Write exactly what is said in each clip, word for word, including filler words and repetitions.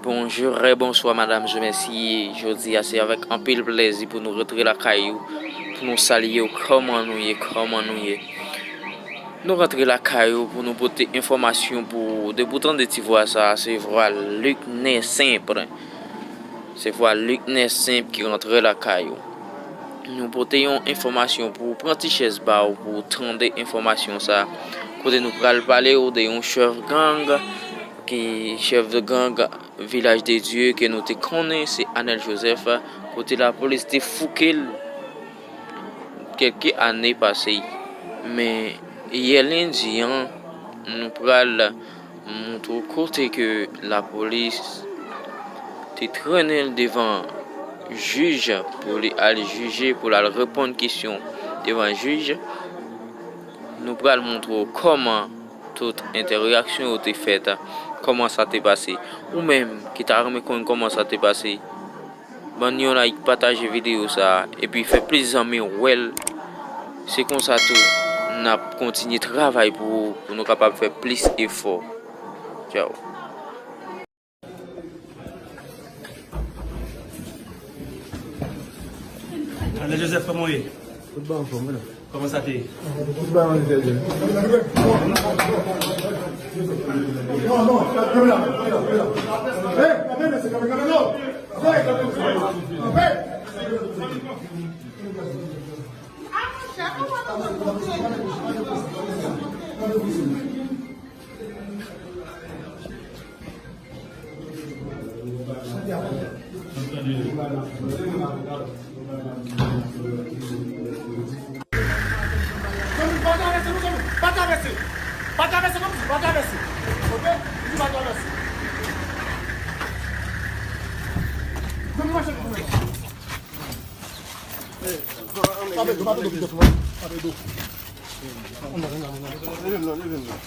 Bonjou e bonswa, madanm e mesye. Jodi a, se avèk anpil plèzi pou nou rantre lakay ou, pou nou salye w. Kòman nou ye? Kòman nou ye? Nou rantre lakay ou pou nou pote enfòmasyon pou ou. Depi w tande ti vwa sa a, se vwa Luc Nèsenp. Se vwa Luc Nèsenp ki rantre lakay ou. Nou pote yon enfòmasyon pou ou. Pran ti chèz ba ou pou w tande enfòmasyon sa a. Kote nou pral pale ou de yon chèf gang, ki chèf de gang Vilaj de Dye ke nou te konnen se Anèl Jozèf, kote lapolis te fouke l kèlke ane pase. Men yè lendi an, nou pral montre w kote ke lapolis te trennen l devan jij pou li al jije, pou l al reponn kesyon devan jij. Nou pral montre w kòman tout entèreyaksyon yo te fèt, kòman sa te pase. Ou menm ki ta renmen konn kòman sa te pase, ban n yon like, pataje videyo sa a, epi fè plis zanmi w wè l. Se konsa tou, n ap kontinye travay pou ou, pou nou kapab fè plis efò. Tchao. Anèl Jozèf, kòman w ye? Tout bagay anfòm, wi. Kòman sa te ye? Tout bagay anfòm, wi. Non, non, kamera, kamera, kamera. Hey, kamera, se kamera, kamera, non. Hey, kamera, hey. Pa travèse, non, zanmi. Pa travèse. Pa travèse, non, pa travèse. Ok? Di pa travèse. Zanmi, mache pou mwen. Tape do, tape do, pito, tape do. Leve m non, leve m non.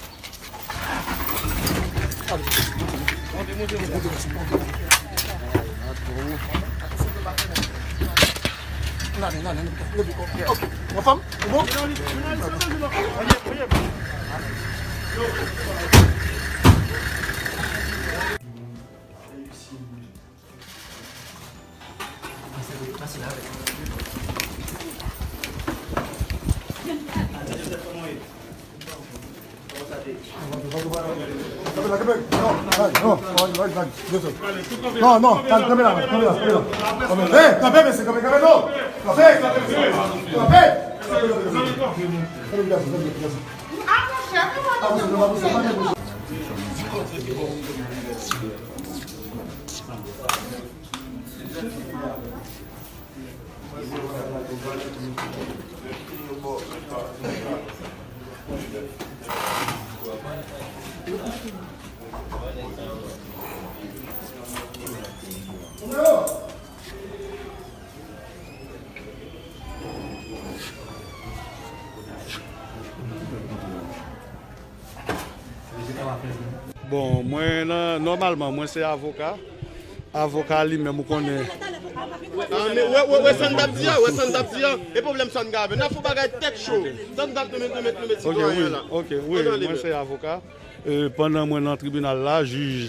Anfòm? Ou bon? Non, non, kanpe la, kanpe la, kanpe la. Hey, kanpe, mesye, kanpe, kanpe, non. Kanpe, kanpe, kanpe. Bon, mwen nan, nòmalman, mwen se avoka. Avoka li menm, ou konnen. Ah, men wè, wè, wè sa n t ap di a, wè sa n t ap di a. E pwoblèm sa n gen avè l. N ap fè yon bagay tèt cho. Sa n t ap nou met, nou met, nou met sitwayen an la. Ok, wi, mwen se avoka. E, pandan mwen nan tribinal la, jij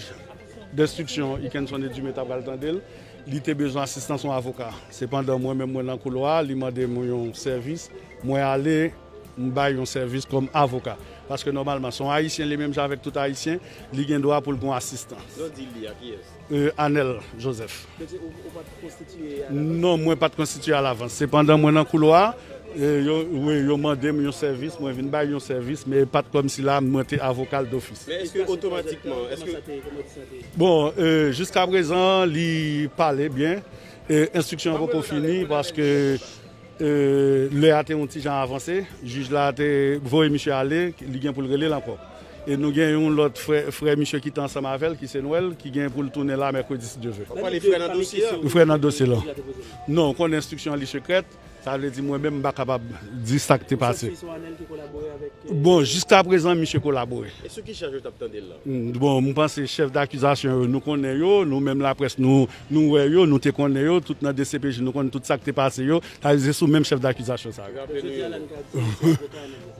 denstriksyon Ikenson Edumé ta pral tande l. Li te bezwen asistans yon avoka. Sepandan, mwen menm, mwen nan koulwa a, li mande mwen yon sèvis. Mwen ale, m bay yon sèvis kòm avoka. Paske nòmalman, se yon Ayisyen, li menm jan avèk tout Ayisyen, li gen dwa pou l gen yon asistans. Lè w di li a, kiyès? E, Anèl Jozèf. Ou, ou pa t konstitiye alavans? Non, mwen pa t konstitiye alavans. Sepandan, mwen nan koulwa a, e, yo, wi, yo mande m yon sèvis, mwen vin bay yon sèvis, men e pa t kòmsi la mwen te avoka l dofis. Men èske otomatikman, èske Bon, e, jiskaprezan, li pale byen. E, enstriksyon an poko fini paske, e, lè a te yon ti jan avanse. Jij la te voye misye ale, li gen pou l rele l ankò. E nou gen yon lòt frè, frè misye ki te ansanm avè l, ki se Nwèl, ki gen pou l tounen la mèkredi, si Dye vle. W ap pale frè nan dosye a? Frè nan dosye la. Non, ou konnen enstriksyon an li sekrèt. Sa vle di mwen menm m pa kapab di sa k te pase. Ou santi se Anèl ki kolabore avèk, e, Bon, jiskaprezan, misye kolabore. E sou ki chaj yo t ap tande l la? Mm, bon, m panse chèf dakizasyon yo, nou konnen yo, nou menm laprès, nou, nou wè yo, nou te konnen yo, tout nan D C P J, nou konn tout sa k te pase yo. Sa vle di se sou menm chèf dakizasyon sa yo. Raple nou yo.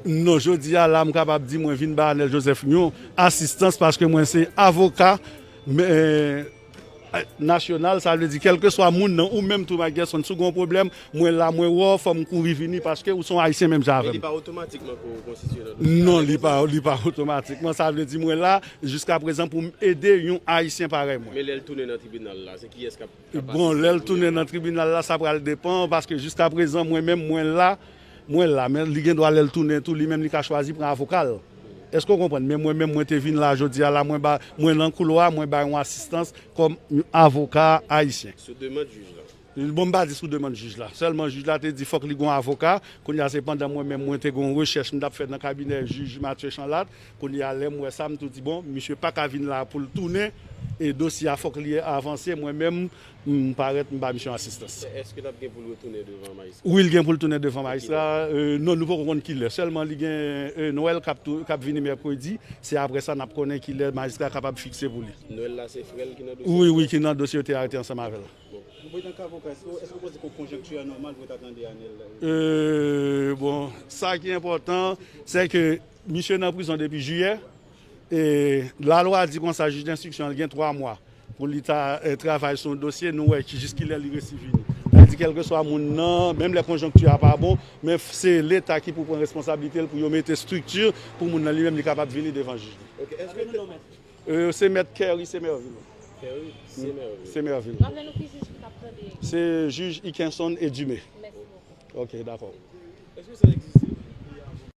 Non, jodi a la, m kapab di mwen vin ba Anèl Jozèf yon asistans paske mwen se avoka, men, Nasyonal, sa vle di kèlkeswa moun nan, ou menm tou Mike Gerson, si w gen yon pwoblèm, mwen la, mwen wè w, fò m kouri vini paske ou se yon Ayisyen menm jan avè m. Men li pa otomatikman ke w konstitiye nan dosye a. Non, li pa, li pa otomatikman. Sa vle di mwen la, jiska prezan, pou m ede yon Ayisyen parèy mwen. Men lè l tounen nan tribinal la, se kiyès k ap Bon, lè l tounen nan tribinal la, sa pral depann, paske jiska prezan, mwen menm, mwen la, mwen la, men li gen dwa lè l tounen tou, li menm li ka chwazi pran avoka l. Èske w konprann? Men mwen menm, mwen te vin la jodi a la, mwen ba, mwen nan koulwa, mwen bay yon asistans kòm yon avoka ayisyen. Sou demann jij la. Bon, m pa di sou demann jij la. Sèlman jij la te di fòk li gen yon avoka. Kounye a se pandan mwen menm mwen te gen yon rechèch m t ap fè nan kabinè jij Mathieu Chanlat. Kounye a lè m wè sa, m tou di bon, misye pa ka vin la pou l tounen. E dosye a fòk li avanse. Mwen menm, m parèt, m ba misye yon asistans. Èske l ap gen pou l retounen devan majistra? Wi, l gen pou l tounen devan majistra. Euh, non, nou poko konn kilè. Sèlman li gen euh, Nwèl k ap tou- k ap vini mèkredi. Se apre sa n ap konnen kilè majistra kapab fikse pou li. Nwèl la se frè l ki nan dosye? Wi, wi, ki nan dosye yo te arete ansanm avè l. Bon. Bon, prezidan k avoka, èske èske w panse ke konjonkti a nòmal pou yo ta tande Anèl? Euh, bon, sa ki enpòtan, se ke misye nan prizon depi jiyè. E lalwa di konsa, jij denstriksyon an gen twa mwa pou li ta eh, travay sou yon dosye, nou wè ki jis kilè li resi vini. Sa vle di kèlkeswa moun nan, menm lè konjonkti a pa bon, men f- se Leta ki pou pran responsablite l pou yo mete estrikti pou moun nan li menm li kapab vini devan jij li. Ok, èske Euh, se mèt Kerry Semerville. Kerry Semerville. Semerville. Raple nou ki jij ki t ap tande. Se jij Ikenson Edumé. Mèsi bokou. Ok, dakò. Èske sa egziste?